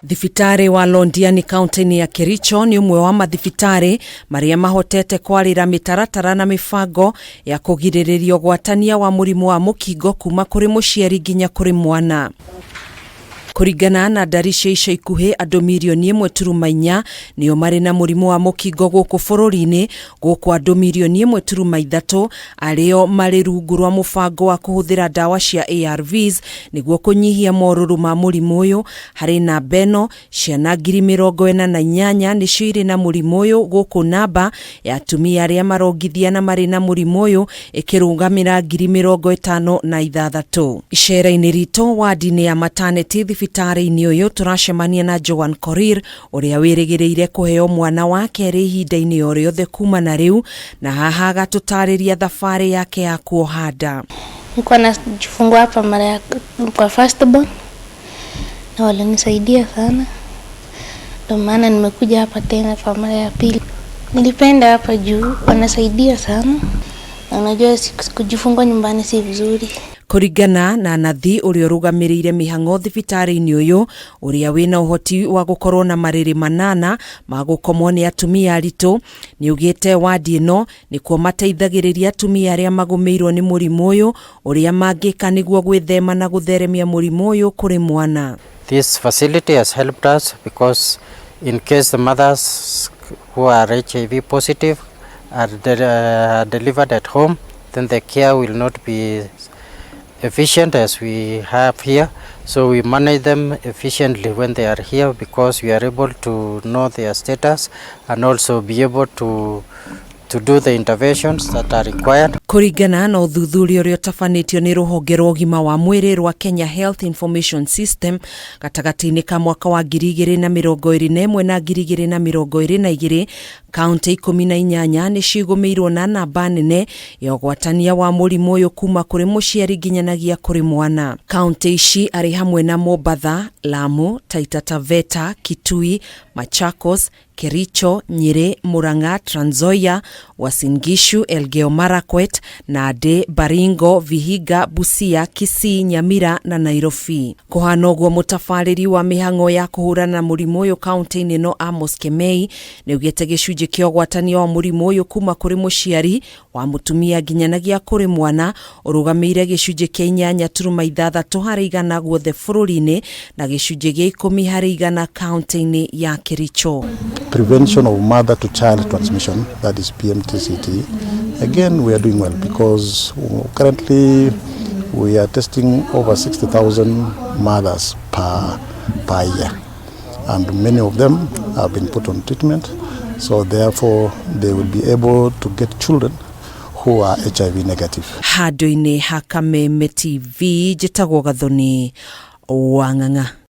Thibitarĩ wa Londiani kaunti-inĩ ya Kericho nĩ ũmwe wa mathibitarĩ marĩa mahotete kwarĩra mĩtaratara na mĩbango ya kũgirĩrĩria ũgwatania wa mũrimũ wa mũkingo kuma kũrĩ mũciari nginya kũrĩ mwana. Kũringana na ndari cia ica ikuhĩ, andũ mirioni 1.4 nĩo marĩ na mũrimũ wa mũkingo gũkũ bũrũri-inĩ, gũkũ andũ mirioni 1.3 arĩo marĩ rungu rwa mũbango wa kũhũthĩra ndawa cia ARVs nĩguo kũnyihia morũrũ ma mũrimũ ũyũ. Harĩ namba ĩno, ciana 48,000 nĩcio irĩ na mũrimũ ũyũ, gũkũ namba ya atumia arĩa marongithia na marĩ na mũrimũ ũyũ ĩkĩrũgamĩra 56,000. Icera-inĩ ritũ wadi-inĩ ya maternity thibitarĩ-inĩ ũyũ, tũracemania na Joan Korir ũrĩa wĩrĩgĩrĩire kũheo mwana wa kerĩ ihinda-inĩ o rĩothe kuma na rĩu, na haha agatũtarĩria thabarĩ yake ya kuoha nda. Nilikuwa najifungua hapa mara ya kwa first born na walinisaidia sana, ndio maana nimekuja hapa tena kwa mara ya pili. Nilipenda hapa juu wanasaidia sana, na unajua kujifungua nyumbani si vizuri. Kũringana na nathi ũrĩa ũrũgamĩrĩire mĩhang'o thibitarĩ-inĩ ũyũ, ũrĩa wĩna ũhoti wa gũkorwo na marĩrĩ 8 ma gũkomwo nĩ atumia aritũ, nĩ augĩte wadi ĩno nĩkuo mateithagĩrĩria atumia arĩa magũmĩirwo nĩ mũrimũ ũyũ ũrĩa mangĩka nĩguo gwĩthema na gũtheremia mũrimũ ũyũ kũrĩ mwana. This facility has helped us because in case the mothers who are HIV positive are delivered at home, then the care will not be efficient as we have here. So we manage them efficiently when they are here because we are able to know their status and also be able to do the interventions that are required. Kũringana na ũthuthuria ũrĩa ũtabanĩtio nĩ rũhonge rwa ũgima wa mwĩrĩ rwa Kenya Health Information System gatagatĩ-inĩ ka mwaka wa 2021 na 2022, kaunti 18 nĩ cigũmĩirwo na namba nene ya ũgwatania wa mũrimũ ũyũ kuma kũrĩ mũciari nginyanagia kũrĩ mwana. Kaunti ici arĩ hamwe na Mombatha, Lamu, Taita Taveta, Kitui, Machakos, Kericho, Nyeri, Murang'a, Trans Nzoia, Uasin Gishu, Elgeyo Marakwet, Nandi, Baringo, Vihiga, Busia, Kisii, Nyamira na Nairobi. Kũhana ũguo, mũtabarĩri wa mĩhang'o ya kũhũrana na mũrimũ ũyũ kaunti-inĩ ĩno, Amos Kemei, nĩaugĩte gĩcunjĩ kĩa ũgwatania wa mũrimũ ũyũ kuma kũrĩ mũciari wa mũtumia nginyanagia kũrĩ mwana ũrũgamĩire gĩcunjĩ kĩa 8.6% guothe bũrũri-inĩ na gĩcunjĩ gĩa 10% kaunti-inĩ ya Kericho. Prevention of mother to child transmission, that is PMTCT. Again, we are doing well because currently we are testing over 60,000 mothers per year, and many of them have been put on treatment, so therefore they will be able to get children who are HIV negative. Handũ-inĩ ha Kameme TV, njĩtagwo Gathoni Wang'ang'a.